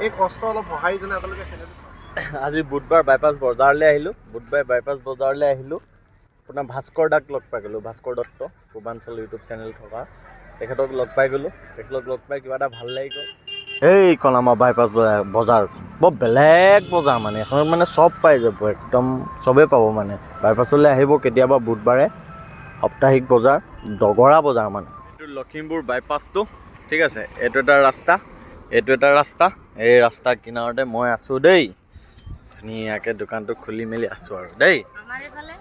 এই কষ্ট অলপ সঁহাৰি জনাই আপোনালোকে চেনেলটো আজি বুধবাৰ বাইপাছ বজাৰলৈ আহিলোঁ। বুধবাৰ বাইপাছ বজাৰলৈ আহিলোঁ। আপোনাৰ ভাস্কৰ দাক লগ পাই গ'লোঁ। ভাস্কৰ দত্ত, পূৰ্বাঞ্চল ইউটিউব চেনেল থকা, তেখেতক লগ পাই গ'লোঁ। তেখেতক লগ পাই কিবা এটা ভাল লাগি গ'ল। এইখন আমাৰ বাইপাছ বজাৰ। বজাৰখন বৰ বেলেগ বজাৰ, মানে এখনত মানে চব পাই যাব, একদম চবেই পাব। মানে বাইপাছলৈ আহিব কেতিয়াবা বুধবাৰে, সাপ্তাহিক বজাৰ, দগৰা বজাৰ। মানে এইটো লখিমপুৰ বাইপাছটো, ঠিক আছে। এইটো এটা ৰাস্তা, এইটো এটা ৰাস্তা। এই ৰাস্তাৰ কিনাৰতে মই আছোঁ দেই। ধুনীয়াকৈ দোকানটো খুলি মেলি আছোঁ আৰু দেই। আমাৰ এইফালে।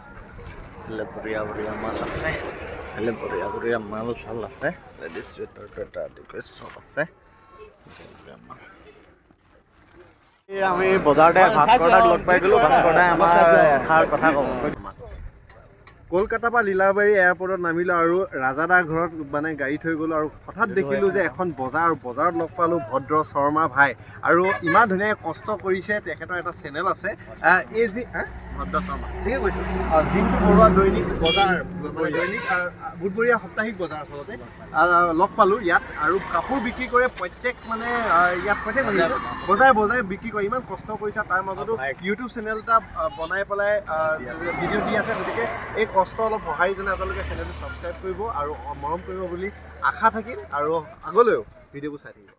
এইফালে বঢ়িয়া বঢ়িয়া মাল আছে। এইফালে বঢ়িয়া বঢ়িয়া মাল চাল আছে। লেডিজ চুৱেটাৰ টুৱেটাৰ আদি কৰি চব আছে। বঢ়িয়া মাল। এই আমি বজাৰতে ভাস্কৰ দাক লগ পাই গ'লোঁ। ভাস্কৰ দাই আমাৰ এষাৰ কথা ক'ব। কলকাতাৰ পৰা লীলাবাৰী এয়াৰপৰ্টত নামিলোঁ আৰু ৰাজাদাৰ ঘৰত মানে গাড়ী থৈ গ'লোঁ আৰু হঠাৎ দেখিলোঁ যে এখন বজাৰ আৰু বজাৰত লগ পালোঁ ভদ্ৰ শৰ্মা ভাই আৰু ইমান ধুনীয়াকৈ কষ্ট কৰিছে। তেখেতৰ এটা চেনেল আছে, এই যি হা? ভদ্ৰ শৰ্মা, ঠিকে কৈছোঁ। জিন্তু বৰুৱা দৈনিক বজাৰ, মানে দৈনিক বুধবৰীয়া সাপ্তাহিক বজাৰ আচলতে। লগ পালোঁ ইয়াত আৰু কাপোৰ বিক্ৰী কৰে প্ৰত্যেক মানে ইয়াত প্ৰত্যেক বজাই বজাই বিক্ৰী কৰে। ইমান কষ্ট কৰিছে, তাৰ মাজতো ইউটিউব চেনেল এটা বনাই পেলাই ভিডিঅ' দি আছে। গতিকে এই কষ্ট অলপ সঁহাৰি জনাই আপোনালোকে চেনেলটো ছাবস্ক্ৰাইব কৰিব আৰু মৰম কৰিব বুলি আশা থাকিল আৰু আগলৈও ভিডিঅ'বোৰ চাই থাকিব।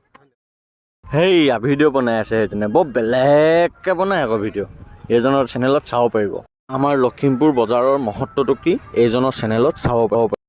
সেইয়া ভিডিঅ' বনাই আছে সেইজনে, বৰ বেলেগকৈ বনাই আকৌ ভিডিঅ'। এইজনৰ চেনেলত চাব পাৰিব। আমাৰ লখিমপুৰ বজাৰৰ মহত্বটো কি, এইজনৰ চেনেলত চাব পাৰিব।